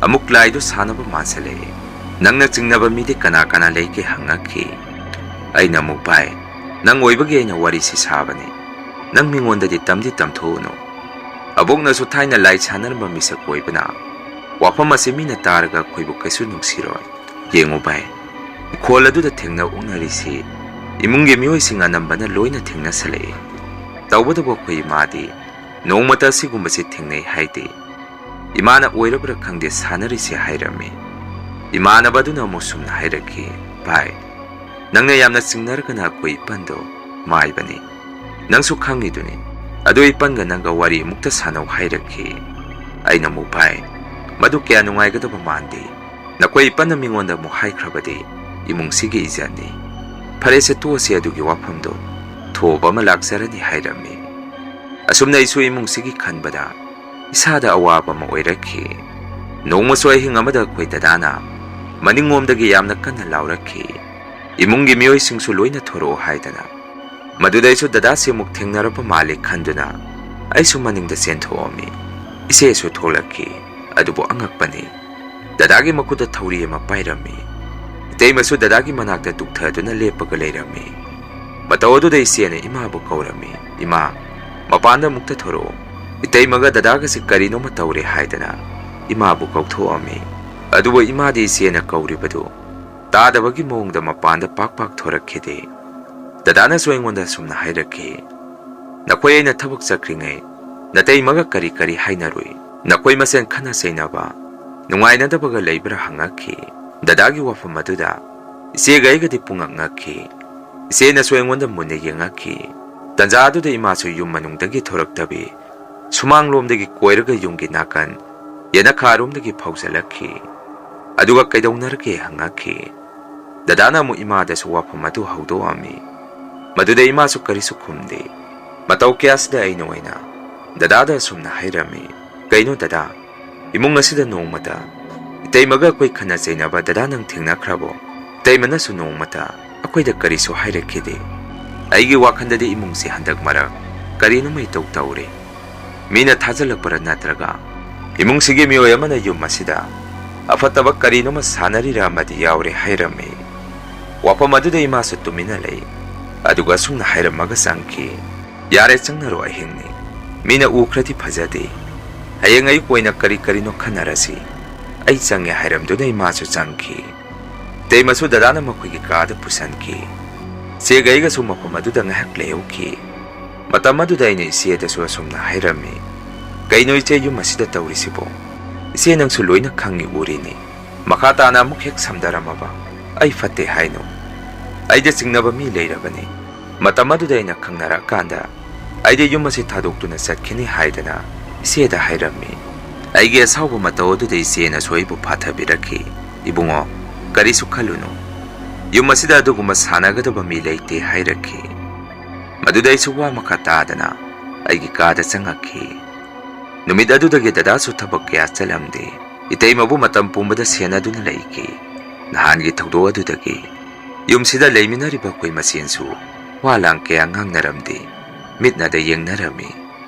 ꯑꯃꯨꯛ ꯂꯥꯏꯗꯨ ꯁꯥꯟꯅꯕ ꯃꯥꯟꯁꯤꯜꯂꯛꯑꯦ꯫ ꯅꯪꯅ ꯆꯤꯡꯅꯕ ꯃꯤꯗꯤ ꯀꯅꯥ ꯀꯅꯥ ꯂꯩꯒꯦ?" ꯍꯪꯉꯛꯈꯤ꯫ ꯑꯩꯅ ꯑꯃꯨꯛ, "ꯚꯥꯏ, ꯅꯪ ꯑꯣꯏꯕꯒꯤ ꯑꯩꯅ ꯋꯥꯔꯤꯁꯤ ꯁꯥꯕꯅꯤ꯫ ꯅꯪ ꯃꯤꯉꯣꯟꯗꯗꯤ ꯇꯝꯗꯤ ꯇꯝꯊꯣꯛꯎꯅꯨ꯫ ꯑꯕꯣꯛꯅꯁꯨ ꯊꯥꯏꯅ ꯂꯥꯏ ꯁꯥꯟꯅꯔꯝꯕ ꯃꯤꯁꯛ ꯑꯣꯏꯕꯅ ꯋꯥꯐꯝ ꯑꯁꯤ ꯃꯤꯅ ꯇꯥꯔꯒ ꯑꯩꯈꯣꯏꯕꯨ ꯀꯩꯁꯨ ꯅꯨꯡꯁꯤꯔꯣꯏ꯫ ꯌꯦꯡꯉꯨ ꯚꯥꯏ, ꯏꯪꯈꯣꯜ ꯑꯗꯨꯗ ꯊꯦꯡꯅ ꯑꯣꯛꯅꯔꯤꯁꯤ ꯏꯃꯨꯡꯒꯤ ꯃꯤꯑꯣꯏꯁꯤꯡ ꯑꯅꯝꯕꯅ ꯂꯣꯏꯅ ꯊꯦꯡꯅꯁꯜꯂꯛꯏ꯫ ꯇꯧꯕꯇꯕꯨ ꯑꯩꯈꯣꯏ ꯏꯃꯥꯗꯤ ꯅꯣꯡꯃꯇ ꯑꯁꯤꯒꯨꯝꯕꯁꯤ ꯊꯦꯡꯅꯩ ꯍꯥꯏꯗꯦ꯫ ꯏꯃꯥꯅ ꯑꯣꯏꯔꯕ꯭ꯔꯥ ꯈꯪꯗꯦ ꯁꯥꯟꯅꯔꯤꯁꯦ" ꯍꯥꯏꯔꯝꯃꯤ꯫ ꯏꯃꯥꯟꯅꯕ ꯑꯗꯨꯅ ꯑꯃꯨꯛ ꯁꯨꯝꯅ ꯍꯥꯏꯔꯛꯈꯤ, "ꯚꯥꯏ, ꯅꯪꯅ ꯌꯥꯝꯅ ꯆꯤꯡꯅꯔꯒꯅ ꯑꯩꯈꯣꯏ ꯏꯄꯟꯗꯣ ꯃꯥꯏꯕꯅꯤ꯫ ꯅꯪꯁꯨ ꯈꯪꯉꯤꯗꯨꯅꯤ꯫ ꯑꯗꯨ ꯏꯄꯟꯒ ꯅꯪꯒ ꯋꯥꯔꯤ ꯑꯃꯨꯛꯇ ꯁꯥꯟꯅꯧ" ꯍꯥꯏꯔꯛꯈꯤ꯫ ꯑꯩꯅ ꯑꯃꯨꯛ, "ꯚꯥꯏ, ꯃꯗꯨ ꯀꯌꯥ ꯅꯨꯡꯉꯥꯏꯒꯗꯕ ꯃꯥꯟꯗꯦ꯫ ꯅꯈꯣꯏ ꯏꯄꯟꯅ ꯃꯤꯉꯣꯟꯗ ꯑꯃꯨꯛ ꯍꯥꯏꯈ꯭ꯔꯕꯗꯤ ꯏꯃꯨꯡꯁꯤꯒꯤ ꯏꯖꯠꯅꯤ꯫ ꯐꯔꯦꯁꯦ, ꯇꯣꯛꯑꯁꯤ ꯑꯗꯨꯒꯤ ꯋꯥꯐꯝꯗꯣ꯫ ꯊꯣꯕ ꯑꯃ ꯂꯥꯛꯆꯔꯅꯤ" ꯍꯥꯏꯔꯝꯃꯤ꯫ ꯑꯁꯨꯝꯅ ꯑꯩꯁꯨ ꯏꯃꯨꯡꯁꯤꯒꯤ ꯈꯟꯕꯗ ꯏꯁꯥꯗ ꯑꯋꯥꯕ ꯑꯃ ꯑꯣꯏꯔꯛꯈꯤ꯫ ꯅꯣꯡꯃꯁꯨ ꯑꯍꯤꯡ ꯑꯃꯗ ꯑꯩꯈꯣꯏ ꯗꯗꯥꯅ ꯃꯅꯤꯡꯂꯣꯝꯗꯒꯤ ꯌꯥꯝꯅ ꯀꯟꯅ ꯂꯥꯎꯔꯛꯈꯤ꯫ ꯏꯃꯨꯡꯒꯤ ꯃꯤꯑꯣꯏꯁꯤꯡꯁꯨ ꯂꯣꯏꯅ ꯊꯣꯔꯛꯑꯣ ꯍꯥꯏꯗꯅ꯫ ꯃꯗꯨꯗ ꯑꯩꯁꯨ ꯗꯗꯥꯁꯤ ꯑꯃꯨꯛ ꯊꯦꯡꯅꯔꯕ ꯃꯥꯜꯂꯦ ꯈꯟꯗꯨꯅ ꯑꯩꯁꯨ ꯃꯅꯤꯡꯗ ꯆꯦꯟꯊꯣꯛꯑꯝꯃꯤ꯫ ꯏꯆꯦꯁꯨ ꯊꯣꯛꯂꯛꯈꯤ꯫ ꯑꯗꯨꯕꯨ ꯑꯉꯛꯄꯅꯤ, ꯗꯗꯥꯒꯤ ꯃꯈꯨꯠꯇ ꯊꯧꯔꯤ ꯑꯃ ꯄꯥꯏꯔꯝꯃꯤ꯫ ꯏꯇꯩꯃꯁꯨ ꯗꯗꯥꯒꯤ ꯃꯅꯥꯛꯇ ꯇꯨꯛꯊꯗꯨꯅ ꯂꯦꯞꯄꯒ ꯂꯩꯔꯝꯃꯤ꯫ ꯃꯇꯧ ꯑꯗꯨꯗ ꯏꯆꯦꯅ ꯏꯃꯥꯕꯨ ꯀꯧꯔꯝꯃꯤ, "ꯏꯃꯥ, ꯃꯄꯥꯟꯗ ꯑꯃꯨꯛꯇ ꯊꯣꯔꯛꯑꯣ꯫ ꯏꯇꯩꯃꯒ ꯗꯗꯥꯒꯁꯤ ꯀꯔꯤꯅꯣꯃ ꯇꯧꯔꯦ" ꯍꯥꯏꯗꯅ ꯏꯃꯥꯕꯨ ꯀꯧꯊꯣꯛꯑꯝꯃꯤ꯫ ꯑꯗꯨꯕꯨ ꯏꯃꯥꯗꯤ ꯏꯆꯦꯅ ꯀꯧꯔꯤꯕꯗꯨ ꯇꯥꯗꯕꯒꯤ ꯃꯑꯣꯡꯗ ꯃꯄꯥꯟꯗ ꯄꯥꯛ ꯄꯥꯛ ꯊꯣꯔꯛꯈꯤꯗꯦ꯫ ꯗꯗꯥꯅꯁꯨ ꯑꯩꯉꯣꯟꯗ ꯑꯁꯨꯝꯅ ꯍꯥꯏꯔꯛꯈꯤ, "ꯅꯈꯣꯏ ꯑꯩꯅ ꯊꯕꯛ ꯆꯠꯈ꯭ꯔꯤꯉꯩ ꯅꯇꯩꯃꯒ ꯀꯔꯤ ꯀꯔꯤ ꯍꯥꯏꯅꯔꯨꯏ? ꯅꯈꯣꯏ ꯃꯁꯦꯟ ꯈꯠꯅ ꯆꯩꯅꯕ, ꯅꯨꯡꯉꯥꯏꯅꯗꯕꯒ ꯂꯩꯕ꯭ꯔꯥ?" ꯍꯪꯉꯛꯈꯤ꯫ ꯗꯗꯥꯒꯤ ꯋꯥꯐꯝ ꯑꯗꯨꯗ ꯏꯆꯦꯒ ꯑꯩꯒꯗꯤ ꯄꯨꯡꯉꯛ ꯉꯛꯈꯤ꯫ ꯏꯆꯦꯅꯁꯨ ꯑꯩꯉꯣꯟꯗ ꯃꯨꯟꯅ ꯌꯦꯡꯉꯛꯈꯤ꯫ ꯇꯟꯖꯥ ꯑꯗꯨꯗ ꯏꯃꯥꯁꯨ ꯌꯨꯝ ꯃꯅꯨꯡꯗꯒꯤ ꯊꯣꯔꯛꯇꯕꯤ, ꯁꯨꯃꯥꯡꯂꯣꯝꯗꯒꯤ ꯀꯣꯏꯔꯒ ꯌꯨꯝꯒꯤ ꯅꯥꯀꯟ ꯌꯦꯅꯈꯥꯔꯣꯝꯗꯒꯤ ꯐꯥꯎꯖꯜꯂꯛꯈꯤ꯫ ꯑꯗꯨꯒ ꯀꯩꯗꯧꯅꯔꯒꯦ ꯍꯪꯉꯛꯈꯤ꯫ ꯗꯗꯥꯅ ꯑꯃꯨꯛ ꯏꯃꯥꯗꯁꯨ ꯋꯥꯐꯝ ꯑꯗꯨ ꯍꯧꯗꯣꯛꯑꯝꯃꯤ꯫ ꯃꯗꯨꯗ ꯏꯃꯥꯁꯨ ꯀꯔꯤꯁꯨ ꯈꯨꯝꯗꯦ꯫ ꯃꯇꯧ ꯀꯌꯥꯁꯤꯗ ꯑꯩꯅ ꯑꯣꯏꯅ ꯗꯗꯥꯗ ꯑꯁꯨꯝꯅ ꯍꯥꯏꯔꯝꯃꯤ, "ꯀꯩꯅꯣ ꯗꯗꯥ, ꯏꯃꯨꯡ ꯑꯁꯤꯗ ꯅꯣꯡꯃꯇ ꯏꯇꯩꯃꯒ ꯑꯩꯈꯣꯏ ꯈꯠꯅ ꯆꯩꯅꯕ ꯗꯗꯥ ꯅꯪ ꯊꯦꯡꯅꯈ꯭ꯔꯕꯣ? ꯏꯇꯩꯃꯅꯁꯨ ꯅꯣꯡꯃꯇ ꯑꯩꯈꯣꯏꯗ ꯀꯔꯤꯁꯨ ꯍꯥꯏꯔꯛꯈꯤꯗꯦ꯫ ꯑꯩꯒꯤ ꯋꯥꯈꯜꯗꯗꯤ ꯏꯃꯨꯡꯁꯤ ꯍꯟꯗꯛ ꯃꯔꯛ ꯀꯔꯤꯅꯣꯃ ꯏꯇꯧ ꯇꯧꯔꯦ꯫ ꯃꯤꯅ ꯊꯥꯖꯜꯂꯛꯄꯔ ꯅꯠꯇ꯭ꯔꯒ ꯏꯃꯨꯡꯁꯤꯒꯤ ꯃꯤꯑꯣꯏ ꯑꯃꯅ ꯌꯨꯝ ꯑꯁꯤꯗ ꯑꯐꯠꯇꯕ ꯀꯔꯤꯅꯣꯃ ꯁꯥꯟꯅꯔꯤꯔ ꯑꯃꯗꯤ ꯌꯥꯎꯔꯦ" ꯍꯥꯏꯔꯝꯃꯤ꯫ ꯋꯥꯐꯝ ꯑꯗꯨꯗ ꯏꯃꯥꯁꯨ ꯇꯨꯃꯤꯟꯅ ꯂꯩ꯫ ꯑꯗꯨꯒ ꯑꯁꯨꯝꯅ ꯍꯥꯏꯔꯝꯃꯒ ꯆꯪꯈꯤ, "ꯌꯥꯔꯦ, ꯆꯪꯅꯔꯣ ꯑꯍꯤꯡꯅꯤ꯫ ꯃꯤꯅ ꯎꯈ꯭ꯔꯗꯤ ꯐꯖꯗꯦ꯫ ꯍꯌꯦꯡ ꯑꯌꯨꯛ ꯑꯣꯏꯅ ꯀꯔꯤ ꯀꯔꯤꯅꯣ ꯈꯟꯅꯔꯁꯤ꯫ ꯑꯩ ꯆꯪꯉꯦ" ꯍꯥꯏꯔꯝꯗꯨꯅ ꯏꯃꯥꯁꯨ ꯆꯪꯈꯤ꯫ ꯏꯇꯩꯃꯁꯨ ꯗꯗꯥꯅ ꯃꯈꯣꯏꯒꯤ ꯀꯥꯗ ꯄꯨꯁꯟꯈꯤ꯫ ꯏꯆꯦꯒ ꯑꯩꯒꯁꯨ ꯃꯐꯝ ꯑꯗꯨꯗ ꯉꯥꯏꯍꯥꯛ ꯂꯩꯍꯧꯈꯤ꯫ ꯃꯇꯝ ꯑꯗꯨꯗ ꯑꯩꯅ ꯏꯆꯦꯗꯁꯨ ꯑꯁꯨꯝꯅ ꯍꯥꯏꯔꯝꯃꯤ, "ꯀꯩꯅꯣ ꯏꯆꯦ, ꯌꯨꯝ ꯑꯁꯤꯗ ꯇꯧꯔꯤꯁꯤꯕꯣ? ꯏꯆꯦ, ꯅꯪꯁꯨ ꯂꯣꯏꯅ ꯈꯪꯉꯤ ꯎꯔꯤꯅꯤ꯫ ꯃꯈꯥ ꯇꯥꯅ ꯑꯃꯨꯛ ꯍꯦꯛ ꯁꯝꯗꯔꯝꯃꯕ ꯑꯩ ꯐꯠꯇꯦ ꯍꯥꯏꯅꯨ꯫ ꯑꯩꯗ ꯆꯤꯡꯅꯕ ꯃꯤ ꯂꯩꯔꯕꯅꯤ꯫ ꯃꯇꯝ ꯑꯗꯨꯗ ꯑꯩꯅ ꯈꯪꯅꯔꯛꯀꯥꯟꯗ ꯑꯩꯗꯤ ꯌꯨꯝ ꯑꯁꯤ ꯊꯥꯗꯣꯛꯇꯨꯅ ꯆꯠꯈꯤꯅꯤ" ꯍꯥꯏꯗꯅ ꯏꯆꯦꯗ ꯍꯥꯏꯔꯝꯃꯤ꯫ ꯑꯩꯒꯤ ꯑꯁꯥꯎꯕ ꯃꯇꯧ ꯑꯗꯨꯗ ꯏꯆꯦꯅꯁꯨ ꯑꯩꯕꯨ ꯐꯥꯊꯕꯤꯔꯛꯈꯤ꯫ "ꯏꯕꯨꯡꯉꯣ, ꯀꯔꯤꯁꯨ ꯈꯜꯂꯨꯅꯨ꯫ ꯌꯨꯝ ꯑꯁꯤꯗ ꯑꯗꯨꯒꯨꯝꯕ ꯁꯥꯟꯅꯒꯗꯕ ꯃꯤ ꯂꯩꯇꯦ" ꯍꯥꯏꯔꯛꯈꯤ꯫ ꯃꯗꯨꯗ ꯑꯩꯁꯨ ꯋꯥ ꯃꯈꯥ ꯇꯥꯗꯅ ꯑꯩꯒꯤ ꯀꯥꯗ ꯆꯪꯉꯛꯈꯤ꯫ ꯅꯨꯃꯤꯠ ꯑꯗꯨꯗꯒꯤ ꯗꯗꯥꯁꯨ ꯊꯕꯛ ꯀꯌꯥ ꯆꯠꯂꯝꯗꯦ꯫ ꯏꯇꯩꯃꯕꯨ ꯃꯇꯝ ꯄꯨꯝꯕꯗ ꯁꯦꯟꯅꯗꯨꯅ ꯂꯩꯈꯤ꯫ ꯅꯍꯥꯟꯒꯤ ꯊꯧꯗꯣꯛ ꯑꯗꯨꯗꯒꯤ ꯌꯨꯝꯁꯤꯗ ꯂꯩꯃꯤꯟꯅꯔꯤꯕ ꯑꯩꯈꯣꯏ ꯃꯁꯦꯟꯁꯨ ꯋꯥ ꯂꯥꯡ ꯀꯌꯥ ꯉꯥꯡꯅꯔꯝꯗꯦ꯫ ꯃꯤꯠꯅꯗ ꯌꯦꯡꯅꯔꯝꯃꯤ꯫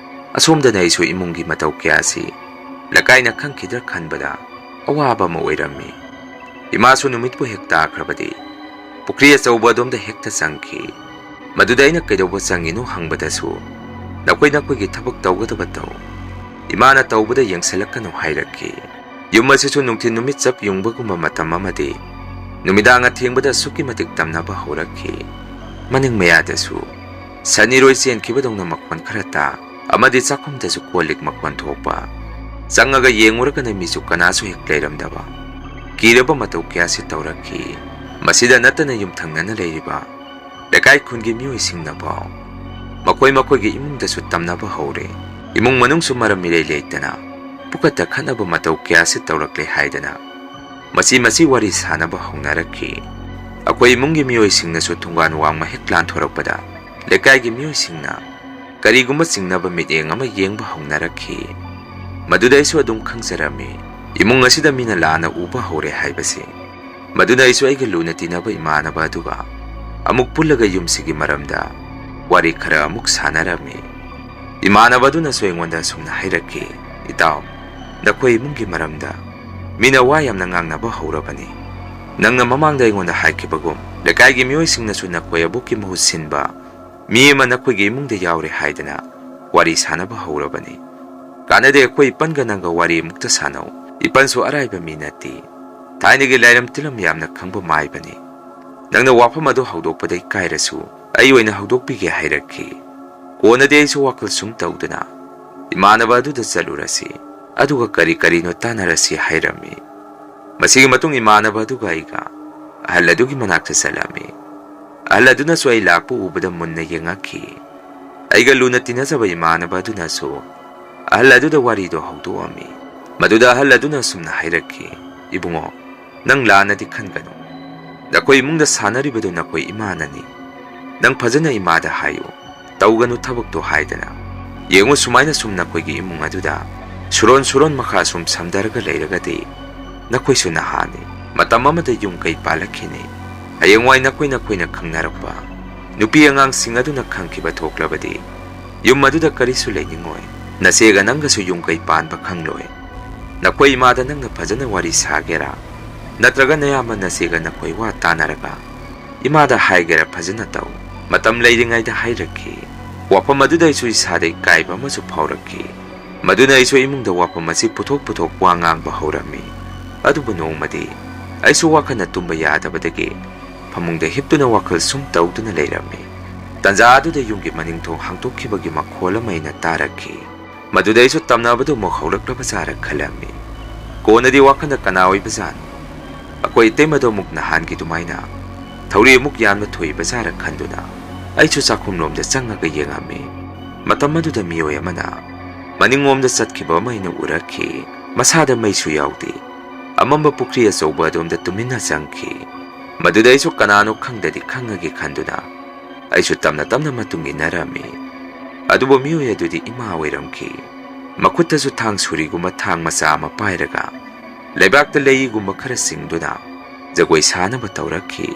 ꯑꯁꯣꯝꯗꯅ ꯑꯩꯁꯨ ꯏꯃꯨꯡꯒꯤ ꯃꯇꯧ ꯀꯌꯥ ꯑꯁꯤ ꯂꯩꯀꯥꯏꯅ ꯈꯪꯈꯤꯗ꯭ꯔꯥ ꯈꯟꯕꯗ ꯑꯋꯥꯕ ꯑꯃ ꯑꯣꯏꯔꯝꯃꯤ꯫ ꯏꯃꯥꯁꯨ ꯅꯨꯃꯤꯠꯄꯨ ꯍꯦꯛ ꯇꯥꯈ꯭ꯔꯕꯗꯤ ꯄꯨꯈ꯭ꯔꯤ ꯑꯆꯧꯕ ꯑꯗꯣꯝꯗ ꯍꯦꯛꯇ ꯆꯪꯈꯤ꯫ ꯃꯗꯨꯗ ꯑꯩꯅ "ꯀꯩꯗꯧꯕ ꯆꯪꯉꯤꯅꯣ?" ꯍꯪꯕꯗꯁꯨ, "ꯅꯈꯣꯏ ꯅꯈꯣꯏꯒꯤ ꯊꯕꯛ ꯇꯧꯒꯗꯕ ꯇꯧ꯫ ꯏꯃꯥꯅ ꯇꯧꯕꯗ ꯌꯦꯡꯁꯤꯜꯂꯛꯀꯅꯨ" ꯍꯥꯏꯔꯛꯈꯤ꯫ ꯌꯨꯝ ꯑꯁꯤꯁꯨ ꯅꯨꯡꯊꯤꯜ ꯅꯨꯃꯤꯠ ꯆꯞ ꯌꯨꯡꯕꯒꯨꯝꯕ ꯃꯇꯝ ꯑꯃꯗꯤ ꯅꯨꯃꯤꯗꯥꯡ ꯑꯊꯦꯡꯕꯗ ꯑꯁꯨꯛꯀꯤ ꯃꯇꯤꯛ ꯇꯝꯅꯕ ꯍꯧꯔꯛꯈꯤ꯫ ꯃꯅꯤꯡ ꯃꯌꯥꯗꯁꯨ ꯁꯟ ꯏꯔꯣꯏ ꯆꯦꯟꯈꯤꯕꯗꯧꯅ ꯃꯈꯣꯟ ꯈꯔ ꯇꯥ, ꯑꯃꯗꯤ ꯆꯥꯛꯈꯨꯝꯗꯁꯨ ꯀꯣꯜ ꯂꯤꯛ ꯃꯈꯣꯟ ꯊꯣꯛꯄ꯫ ꯆꯪꯉꯒ ꯌꯦꯡꯉꯨꯔꯒꯅ ꯃꯤꯁꯨ ꯀꯅꯥꯁꯨ ꯍꯦꯛ ꯂꯩꯔꯝꯗꯕ꯫ ꯀꯤꯔꯕ ꯃꯇꯧ ꯀꯌꯥꯁꯤ ꯇꯧꯔꯛꯈꯤ꯫ ꯃꯁꯤꯗ ꯅꯠꯇꯅ ꯌꯨꯝꯊꯪꯅꯅ ꯂꯩꯔꯤꯕ ꯂꯩꯀꯥꯏ ꯈꯨꯟꯒꯤ ꯃꯤꯑꯣꯏꯁꯤꯡꯅ ꯐꯥꯎ ꯃꯈꯣꯏ ꯃꯈꯣꯏꯒꯤ ꯏꯃꯨꯡꯗꯁꯨ ꯇꯝꯅꯕ ꯍꯧꯔꯦ꯫ ꯏꯃꯨꯡ ꯃꯅꯨꯡꯁꯨ ꯃꯔꯝ ꯏꯔꯩ ꯂꯩꯇꯅ ꯄꯨꯀꯠꯇ ꯈꯠꯅꯕ ꯃꯇꯧ ꯀꯌꯥꯁꯤ ꯇꯧꯔꯛꯂꯦ ꯍꯥꯏꯗꯅ ꯃꯁꯤ ꯃꯁꯤ ꯋꯥꯔꯤ ꯁꯥꯅꯕ ꯍꯧꯅꯔꯛꯈꯤ꯫ ꯑꯩꯈꯣꯏ ꯏꯃꯨꯡꯒꯤ ꯃꯤꯑꯣꯏꯁꯤꯡꯅꯁꯨ ꯊꯣꯡꯒꯥꯟ ꯋꯥꯡꯃ ꯍꯦꯛ ꯂꯥꯟꯊꯣꯔꯛꯄꯗ ꯂꯩꯀꯥꯏꯒꯤ ꯃꯤꯑꯣꯏꯁꯤꯡꯅ ꯀꯔꯤꯒꯨꯝꯕ ꯆꯤꯡꯅꯕ ꯃꯤꯠꯌꯦꯡ ꯑꯃ ꯌꯦꯡꯕ ꯍꯧꯅꯔꯛꯈꯤ꯫ ꯃꯗꯨꯗ ꯑꯩꯁꯨ ꯑꯗꯨꯝ ꯈꯪꯖꯔꯝꯃꯤ, ꯏꯃꯨꯡ ꯑꯁꯤꯗ ꯃꯤꯅ ꯂꯥꯟꯅ ꯎꯕ ꯍꯧꯔꯦ ꯍꯥꯏꯕꯁꯤ꯫ ꯃꯗꯨꯅ ꯑꯩꯁꯨ ꯑꯩꯒ ꯂꯨꯅ ꯇꯤꯟꯅꯕ ꯏꯃꯥꯟꯅꯕ ꯑꯗꯨꯒ ꯑꯃꯨꯛ ꯄꯨꯜꯂꯒ ꯌꯨꯝꯁꯤꯒꯤ ꯃꯔꯝꯗ ꯋꯥꯔꯤ ꯈꯔ ꯑꯃꯨꯛ ꯁꯥꯟꯅꯔꯝꯃꯤ꯫ ꯏꯃꯥꯟꯅꯕ ꯑꯗꯨꯅꯁꯨ ꯑꯩꯉꯣꯟꯗ ꯑꯁꯨꯝꯅ ꯍꯥꯏꯔꯛꯈꯤ, "ꯏꯇꯥꯎ, ꯅꯈꯣꯏ ꯏꯃꯨꯡꯒꯤ ꯃꯔꯝꯗ ꯃꯤꯅ ꯋꯥ ꯌꯥꯝꯅ ꯉꯥꯡꯅꯕ ꯍꯧꯔꯕꯅꯤ꯫ ꯅꯪꯅ ꯃꯃꯥꯡꯗ ꯑꯩꯉꯣꯟꯗ ꯍꯥꯏꯈꯤꯕꯒꯨꯝ, ꯂꯩꯀꯥꯏꯒꯤ ꯃꯤꯑꯣꯏꯁꯤꯡꯅꯁꯨ ꯅꯈꯣꯏ ꯑꯕꯣꯛꯀꯤ ꯃꯍꯨꯠ ꯁꯤꯟꯕ ꯃꯤ ꯑꯃ ꯅꯈꯣꯏꯒꯤ ꯏꯃꯨꯡꯗ ꯌꯥꯎꯔꯦ ꯍꯥꯏꯗꯅ ꯋꯥꯔꯤ ꯁꯥꯅꯕ ꯍꯧꯔꯕꯅꯤ꯫ ꯀꯥꯟꯅꯗꯦ, ꯑꯩꯈꯣꯏ ꯏꯄꯟꯒ ꯅꯪꯒ ꯋꯥꯔꯤ ꯑꯃꯨꯛꯇ ꯁꯥꯅꯧ꯫ ꯏꯄꯟꯁꯨ ꯑꯔꯥꯏꯕ ꯃꯤ ꯅꯠꯇꯦ꯫ ꯊꯥꯏꯅꯒꯤ ꯂꯥꯏꯔꯝ ꯇꯤꯂꯝ ꯌꯥꯝꯅ ꯈꯪꯕ ꯃꯥꯏꯕꯅꯤ꯫ ꯅꯪꯅ ꯋꯥꯐꯝ ꯑꯗꯨ ꯍꯧꯗꯣꯛꯄꯗ ꯏꯀꯥꯏꯔꯁꯨ ꯑꯩ ꯑꯣꯏꯅ ꯍꯧꯗꯣꯛꯄꯤꯒꯦ" ꯍꯥꯏꯔꯛꯈꯤ꯫ ꯀꯣꯟꯅꯗꯤ ꯑꯩꯁꯨ ꯋꯥꯈꯜ ꯁꯨꯝ ꯇꯧꯗꯨꯅ ꯏꯃꯥꯟꯅꯕ ꯑꯗꯨꯗ ꯆꯠꯂꯨꯔꯁꯤ, ꯑꯗꯨꯒ ꯀꯔꯤ ꯀꯔꯤꯅꯣ ꯇꯥꯟꯅꯔꯁꯤ ꯍꯥꯏꯔꯝꯃꯤ꯫ ꯃꯁꯤꯒꯤ ꯃꯇꯨꯡ ꯏꯃꯥꯟꯅꯕ ꯑꯗꯨꯒ ꯑꯩꯒ ꯑꯍꯜ ꯑꯗꯨꯒꯤ ꯃꯅꯥꯛꯇ ꯆꯠꯂꯝꯃꯤ꯫ ꯑꯍꯜ ꯑꯗꯨꯅꯁꯨ ꯑꯩ ꯂꯥꯛꯄ ꯎꯕꯗ ꯃꯨꯟꯅ ꯌꯦꯡꯉꯛꯈꯤ꯫ ꯑꯩꯒ ꯂꯨꯅ ꯇꯤꯟꯅꯖꯕ ꯏꯃꯥꯟꯅꯕ ꯑꯗꯨꯅꯁꯨ ꯑꯍꯜ ꯑꯗꯨꯗ ꯋꯥꯔꯤꯗꯣ ꯍꯧꯗꯣꯛꯑꯝꯃꯤ꯫ ꯃꯗꯨꯗ ꯑꯍꯜ ꯑꯗꯨꯅ ꯑꯁꯨꯝꯅ ꯍꯥꯏꯔꯛꯈꯤ, "ꯏꯕꯨꯡꯉꯣ, ꯅꯪ ꯂꯥꯟꯅꯗꯤ ꯈꯟꯒꯅꯨ꯫ ꯅꯈꯣꯏ ꯏꯃꯨꯡꯗ ꯁꯥꯟꯅꯔꯤꯕꯗꯨ ꯅꯈꯣꯏ ꯏꯃꯥꯅꯅꯤ꯫ ꯅꯪ ꯐꯖꯅ ꯏꯃꯥꯗ ꯍꯥꯏꯌꯨ, ꯇꯧꯒꯅꯨ ꯊꯕꯛꯇꯣ ꯍꯥꯏꯗꯅ꯫ ꯌꯦꯡꯉꯨ, ꯁꯨꯃꯥꯏꯅ ꯁꯨꯝ ꯅꯈꯣꯏꯒꯤ ꯏꯃꯨꯡ ꯑꯗꯨꯗ ꯁꯨꯔꯣꯟ ꯁꯨꯔꯣꯟ ꯃꯈꯥ ꯁꯨꯝ ꯁꯝꯊꯔꯒ ꯂꯩꯔꯒꯗꯤ ꯅꯈꯣꯏꯁꯨ ꯅꯍꯥꯅꯤ꯫ ꯃꯇꯝ ꯑꯃꯗ ꯌꯨꯝ ꯀꯩ ꯄꯥꯜꯂꯛꯈꯤꯅꯤ꯫ ꯍꯌꯦꯡꯋꯥꯏ ꯅꯈꯣꯏ ꯅꯈꯣꯏꯅ ꯈꯪꯅꯔꯛꯄ ꯅꯨꯄꯤ ꯑꯉꯥꯡꯁꯤꯡ ꯑꯗꯨꯅ ꯈꯪꯈꯤꯕ ꯊꯣꯛꯂꯕꯗꯤ ꯌꯨꯝ ꯑꯗꯨꯗ ꯀꯔꯤꯁꯨ ꯂꯩꯅꯤꯡꯉꯣꯏ꯫ ꯅꯆꯦꯒ ꯅꯪꯒꯁꯨ ꯌꯨꯝ ꯀꯩ ꯄꯥꯟꯕ ꯈꯪꯂꯣꯏ꯫ ꯅꯈꯣꯏ ꯏꯃꯥꯗ ꯅꯪꯅ ꯐꯖꯅ ꯋꯥꯔꯤ ꯁꯥꯒꯦꯔꯥ, ꯅꯠꯇ꯭ꯔꯒ ꯅꯌꯥꯝꯕ ꯅꯆꯦꯒ ꯅꯈꯣꯏ ꯋꯥ ꯇꯥꯅꯔꯒ ꯏꯃꯥꯗ ꯍꯥꯏꯒꯦꯔꯥ ꯐꯖꯅ ꯇꯧ" ꯃꯇꯝ ꯂꯩꯔꯤꯉꯩꯗ ꯍꯥꯏꯔꯛꯈꯤ꯫ ꯋꯥꯐꯝ ꯑꯗꯨꯗ ꯑꯩꯁꯨ ꯏꯁꯥꯗ ꯏꯀꯥꯏꯕ ꯑꯃꯁꯨ ꯐꯥꯎꯔꯛꯈꯤ꯫ ꯃꯗꯨꯅ ꯑꯩꯁꯨ ꯏꯃꯨꯡꯗ ꯋꯥꯐꯝ ꯑꯁꯤ ꯄꯨꯊꯣꯛ ꯄꯨꯊꯣꯛ ꯋꯥ ꯉꯥꯡꯕ ꯍꯧꯔꯝꯃꯤ꯫ ꯑꯗꯨꯕꯨ ꯅꯣꯡꯃꯗꯤ ꯑꯩꯁꯨ ꯋꯥꯈꯜꯅ ꯇꯨꯝꯕ ꯌꯥꯗꯕꯗꯒꯤ ꯐꯃꯨꯡꯗ ꯍꯤꯞꯇꯨꯅ ꯋꯥꯈꯜ ꯁꯨꯝ ꯇꯧꯗꯨꯅ ꯂꯩꯔꯝꯃꯤ꯫ ꯇꯟꯖꯥ ꯑꯗꯨꯗ ꯌꯨꯝꯒꯤ ꯃꯅꯤꯡ ꯊꯣꯡ ꯍꯥꯡꯗꯣꯛꯈꯤꯕꯒꯤ ꯃꯈꯣꯜ ꯑꯃ ꯑꯩꯅ ꯇꯥꯔꯛꯈꯤ꯫ ꯃꯗꯨꯗ ꯑꯩꯁꯨ ꯇꯝꯅꯕꯗꯨ ꯑꯃꯨꯛ ꯍꯧꯔꯛꯂꯕ ꯖꯥꯔ ꯈꯜꯂꯝꯃꯤ꯫ ꯀꯣꯟꯅꯗꯤ ꯋꯥꯈꯜꯗ ꯀꯅꯥ ꯑꯣꯏꯕꯖꯥꯠꯅꯣ? ꯑꯩꯈꯣꯏ ꯏꯇꯩꯃꯗꯣ ꯑꯃꯨꯛ ꯅꯍꯥꯟꯒꯤ ꯑꯗꯨꯃꯥꯏꯅ ꯊꯧꯔꯤ ꯑꯃꯨꯛ ꯌꯥꯟꯕ ꯊꯣꯛꯏꯕ ꯖꯥꯔ ꯈꯟꯗꯨꯅ ꯑꯩꯁꯨ ꯆꯥꯛꯈꯨꯝꯂꯣꯝꯗ ꯆꯪꯉꯒ ꯌꯦꯡꯉꯝꯃꯤ꯫ ꯃꯇꯝ ꯑꯗꯨꯗ ꯃꯤꯑꯣꯏ ꯑꯃꯅ ꯃꯅꯤꯡꯂꯣꯝꯗ ꯆꯠꯈꯤꯕ ꯑꯃ ꯑꯩꯅ ꯎꯔꯛꯈꯤ꯫ ꯃꯁꯥꯗ ꯃꯩꯁꯨ ꯌꯥꯎꯗꯦ꯫ ꯑꯃꯝꯕ ꯄꯨꯈ꯭ꯔꯤ ꯑꯆꯧꯕ ꯑꯗꯣꯝꯗ ꯇꯨꯃꯤꯟꯅ ꯆꯪꯈꯤ꯫ ꯃꯗꯨꯗ ꯑꯩꯁꯨ ꯀꯅꯥꯅꯣ ꯈꯪꯗꯗꯤ ꯈꯪꯉꯒꯦ ꯈꯟꯗꯨꯅ ꯑꯩꯁꯨ ꯇꯞꯅ ꯇꯞꯅ ꯃꯇꯨꯡ ꯏꯟꯅꯔꯝꯃꯤ꯫ ꯑꯗꯨꯕꯨ ꯃꯤꯑꯣꯏ ꯑꯗꯨꯗꯤ ꯏꯃꯥ ꯑꯣꯏꯔꯝꯈꯤ꯫ ꯃꯈꯨꯠꯇꯁꯨ ꯊꯥꯡ ꯁꯨꯔꯤꯒꯨꯝꯕ ꯊꯥꯡ ꯃꯆꯥ ꯑꯃ ꯄꯥꯏꯔꯒ ꯂꯩꯕꯥꯛꯇ ꯂꯩꯒꯨꯝꯕ ꯈꯔ ꯆꯤꯡꯗꯨꯅ ꯖꯒꯣꯏ ꯁꯥꯅꯕ ꯇꯧꯔꯛꯈꯤ꯫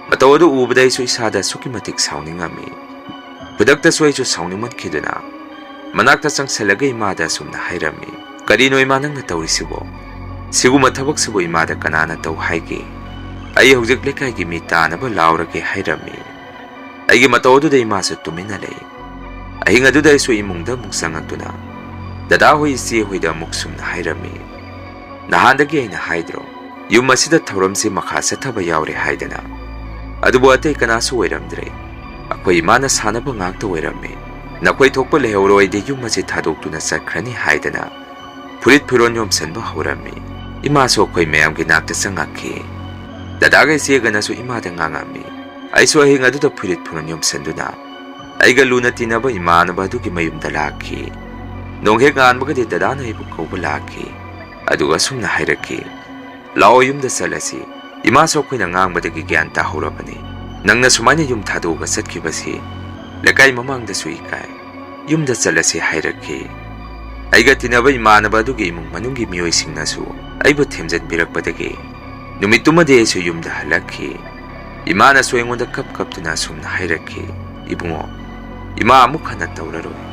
ꯃꯇꯧ ꯑꯗꯨ ꯎꯕꯗ ꯑꯩꯁꯨ ꯏꯁꯥꯗ ꯑꯁꯨꯛꯀꯤ ꯃꯇꯤꯛ ꯁꯥꯎꯅꯤꯡꯉꯝꯃꯤ꯫ ꯈꯨꯗꯛꯇꯁꯨ ꯑꯩꯁꯨ ꯁꯥꯎꯅꯤꯡꯃꯟꯈꯤꯗꯨꯅ ꯃꯅꯥꯛꯇ ꯆꯪꯁꯤꯜꯂꯒ ꯏꯃꯥꯗ ꯑꯁꯨꯝꯅ ꯍꯥꯏꯔꯝꯃꯤ, "ꯀꯔꯤꯅꯣ ꯏꯃꯥ ꯅꯪꯅ ꯇꯧꯔꯤꯁꯤꯕꯣ? ꯁꯤꯒꯨꯝꯕ ꯊꯕꯛꯁꯤꯕꯨ ꯏꯃꯥꯗ ꯀꯅꯥꯅ ꯇꯧ ꯍꯥꯏꯒꯦ? ꯑꯩ ꯍꯧꯖꯤꯛ ꯂꯩꯀꯥꯏꯒꯤ ꯃꯤ ꯇꯥꯅꯕ ꯂꯥꯎꯔꯒꯦ" ꯍꯥꯏꯔꯝꯃꯤ꯫ ꯑꯩꯒꯤ ꯃꯇꯧ ꯑꯗꯨꯗ ꯏꯃꯥꯁꯨ ꯇꯨꯃꯤꯟꯅ ꯂꯩ꯫ ꯑꯍꯤꯡ ꯑꯗꯨꯗ ꯑꯩꯁꯨ ꯏꯃꯨꯡꯗ ꯑꯃꯨꯛ ꯆꯪꯉꯛꯇꯨꯅ ꯗꯗꯥ ꯍꯣꯏ ꯏꯆꯦ ꯍꯣꯏꯗ ꯑꯃꯨꯛ ꯁꯨꯝꯅ ꯍꯥꯏꯔꯝꯃꯤ, "ꯅꯍꯥꯟꯗꯒꯤ ꯑꯩꯅ ꯍꯥꯏꯗ꯭ꯔꯣ, ꯌꯨꯝ ꯑꯁꯤꯗ ꯊꯧꯔꯝꯁꯤ ꯃꯈꯥ ꯆꯠꯊꯕ ꯌꯥꯎꯔꯦ ꯍꯥꯏꯗꯅ? ꯑꯗꯨꯕꯨ ꯑꯇꯩ ꯀꯅꯥꯁꯨ ꯑꯣꯏꯔꯝꯗ꯭ꯔꯦ꯫ ꯑꯩꯈꯣꯏ ꯏꯃꯥꯅ ꯁꯥꯟꯅꯕ ꯉꯥꯛꯇ ꯑꯣꯏꯔꯝꯃꯤ꯫ ꯅꯈꯣꯏ ꯊꯣꯛꯄ ꯂꯩꯍꯧꯔꯣꯏꯗꯤ ꯌꯨꯝ ꯑꯁꯤ ꯊꯥꯗꯣꯛꯇꯨꯅ ꯆꯠꯈ꯭ꯔꯅꯤ" ꯍꯥꯏꯗꯅ ꯐꯨꯔꯤꯠ ꯐꯤꯔꯣꯜ ꯌꯣꯝꯁꯟꯕ ꯍꯧꯔꯝꯃꯤ꯫ ꯏꯃꯥꯁꯨ ꯑꯩꯈꯣꯏ ꯃꯌꯥꯝꯒꯤ ꯅꯥꯛꯇ ꯆꯪꯉꯛꯈꯤ꯫ ꯗꯗꯥꯒ ꯏꯆꯦꯒꯅꯁꯨ ꯏꯃꯥꯗ ꯉꯥꯡꯉꯝꯃꯤ꯫ ꯑꯩꯁꯨ ꯑꯍꯤꯡ ꯑꯗꯨꯗ ꯐꯨꯔꯤꯠ ꯐꯤꯔꯣꯜ ꯌꯣꯝꯁꯟꯗꯨꯅ ꯑꯩꯒ ꯂꯨꯅ ꯇꯤꯟꯅꯕ ꯏꯃꯥꯟꯅꯕ ꯑꯗꯨꯒꯤ ꯃꯌꯨꯝꯗ ꯂꯥꯛꯈꯤ꯫ ꯅꯣꯡ ꯍꯦꯛ ꯉꯥꯟꯕꯒꯗꯤ ꯗꯗꯥꯅ ꯑꯩꯕꯨ ꯀꯧꯕ ꯂꯥꯛꯈꯤ꯫ ꯑꯗꯨꯒ ꯑꯁꯨꯝꯅ ꯍꯥꯏꯔꯛꯈꯤ, "ꯂꯥꯛꯑꯣ, ꯌꯨꯝꯗ ꯆꯠꯂꯁꯤ꯫ ꯏꯃꯥꯁꯨ ꯑꯩꯈꯣꯏꯅ ꯉꯥꯡꯕꯗꯒꯤ ꯒ꯭ꯌꯥꯟ ꯇꯥꯍꯧꯔꯕꯅꯤ꯫ ꯅꯪꯅ ꯁꯨꯃꯥꯏꯅ ꯌꯨꯝ ꯊꯥꯗꯣꯛꯑꯒ ꯆꯠꯈꯤꯕꯁꯤ ꯂꯩꯀꯥꯏ ꯃꯃꯥꯡꯗꯁꯨ ꯏꯀꯥꯏ꯫ ꯌꯨꯝꯗ ꯆꯠꯂꯁꯤ" ꯍꯥꯏꯔꯛꯈꯤ꯫ ꯑꯩꯒ ꯇꯤꯟꯅꯕ ꯏꯃꯥꯟꯅꯕ ꯑꯗꯨꯒꯤ ꯏꯃꯨꯡ ꯃꯅꯨꯡꯒꯤ ꯃꯤꯑꯣꯏꯁꯤꯡꯅꯁꯨ ꯑꯩꯕꯨ ꯊꯦꯝꯖꯤꯟꯕꯤꯔꯛꯄꯗꯒꯤ ꯅꯨꯃꯤꯠꯇꯨꯃꯗꯤ ꯑꯩꯁꯨ ꯌꯨꯝꯗ ꯍꯜꯂꯛꯈꯤ꯫ ꯏꯃꯥꯅꯁꯨ ꯑꯩꯉꯣꯟꯗ ꯀꯞ ꯀꯞꯇꯨꯅ ꯑꯁꯨꯝꯅ ꯍꯥꯏꯔꯛꯈꯤ, "ꯏꯕꯨꯡꯉꯣ, ꯏꯃꯥ ꯑꯃꯨꯛ ꯍꯟꯅ ꯇꯧꯔꯔꯣꯏ꯫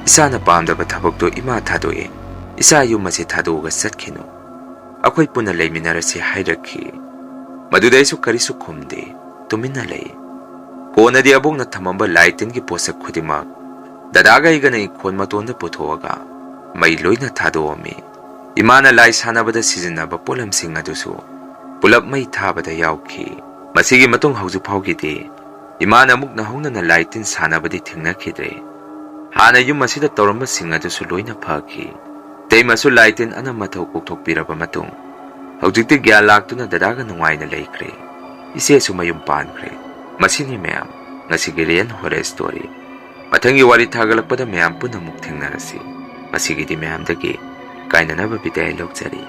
ꯏꯆꯥꯅ ꯄꯥꯝꯗꯕ ꯊꯕꯛꯇꯣ ꯏꯃꯥ ꯊꯥꯗꯣꯛꯑꯦ꯫ ꯏꯆꯥ ꯌꯨꯝ ꯑꯁꯤ ꯊꯥꯗꯣꯛꯑꯒ ꯆꯠꯈꯤꯅꯨ꯫ ꯑꯩꯈꯣꯏ ꯄꯨꯟꯅ ꯂꯩꯃꯤꯟꯅꯔꯁꯤ" ꯍꯥꯏꯔꯛꯈꯤ꯫ ꯃꯗꯨꯗ ꯑꯩꯁꯨ ꯀꯔꯤꯁꯨ ꯈꯨꯝꯗꯦ, ꯇꯨꯃꯤꯟꯅ ꯂꯩ꯫ ꯀꯣꯟꯅꯗꯤ ꯑꯕꯣꯛꯅ ꯊꯝꯃꯝꯕ ꯂꯥꯏ ꯇꯤꯟꯒꯤ ꯄꯣꯠꯁꯛ ꯈꯨꯗꯤꯡꯃꯛ ꯗꯗꯥꯒ ꯑꯩꯒꯅ ꯏꯪꯈꯣꯜ ꯃꯇꯣꯟꯗ ꯄꯨꯊꯣꯛꯑꯒ ꯃꯩ ꯂꯣꯏꯅ ꯊꯥꯗꯣꯛꯑꯝꯃꯤ꯫ ꯏꯃꯥꯅ ꯂꯥꯏ ꯁꯥꯟꯅꯕꯗ ꯁꯤꯖꯤꯟꯅꯕ ꯄꯣꯠꯂꯝꯁꯤꯡ ꯑꯗꯨꯁꯨ ꯄꯨꯂꯞ ꯃꯩ ꯊꯥꯕꯗ ꯌꯥꯎꯈꯤ꯫ ꯃꯁꯤꯒꯤ ꯃꯇꯨꯡ ꯍꯧꯖꯤꯛ ꯐꯥꯎꯒꯤꯗꯤ ꯏꯃꯥꯅ ꯃꯨꯛꯅ ꯍꯧꯅꯅ ꯂꯥꯏ ꯇꯤꯟ ꯁꯥꯟꯅꯕꯗꯤ ꯊꯦꯡꯅꯈꯤꯗ꯭ꯔꯦ꯫ ꯍꯥꯟꯅ ꯌꯨꯝ ꯑꯁꯤꯗ ꯇꯧꯔꯝꯕꯁꯤꯡ ꯑꯗꯨꯁꯨ ꯂꯣꯏꯅ ꯐꯈꯤ꯫ ꯏꯇꯩꯃꯁꯨ ꯂꯥꯏ ꯇꯤꯟ ꯑꯅꯝ ꯑꯊꯧ ꯀꯣꯛꯊꯣꯛꯄꯤꯔꯕ ꯃꯇꯨꯡ ꯍꯧꯖꯤꯛꯇꯤ ꯒ꯭ꯌꯥꯟ ꯂꯥꯛꯇꯨꯅ ꯗꯗꯥꯒ ꯅꯨꯡꯉꯥꯏꯅ ꯂꯩꯈ꯭ꯔꯦ꯫ ꯏꯆꯦꯁꯨ ꯃꯌꯨꯝ ꯄꯥꯟꯈ꯭ꯔꯦ꯫ ꯃꯁꯤꯅꯤ ꯃꯌꯥꯝ, ꯉꯁꯤꯒꯤ ꯔꯤꯌꯦꯜ ꯍꯣꯔꯔ ꯁ꯭ꯇꯣꯔꯤ꯫ ꯃꯊꯪꯒꯤ ꯋꯥꯔꯤ ꯊꯥꯒꯠꯂꯛꯄꯗ ꯃꯌꯥꯝ ꯄꯨꯟꯅ ꯑꯃꯨꯛ ꯊꯦꯡꯅꯔꯁꯤ꯫ ꯉꯁꯤꯒꯤꯗꯤ ꯃꯌꯥꯝꯗꯒꯤ ꯀꯥꯏꯅꯅꯕ ꯕꯤꯗꯥꯏ ꯂꯧꯖꯔꯤ꯫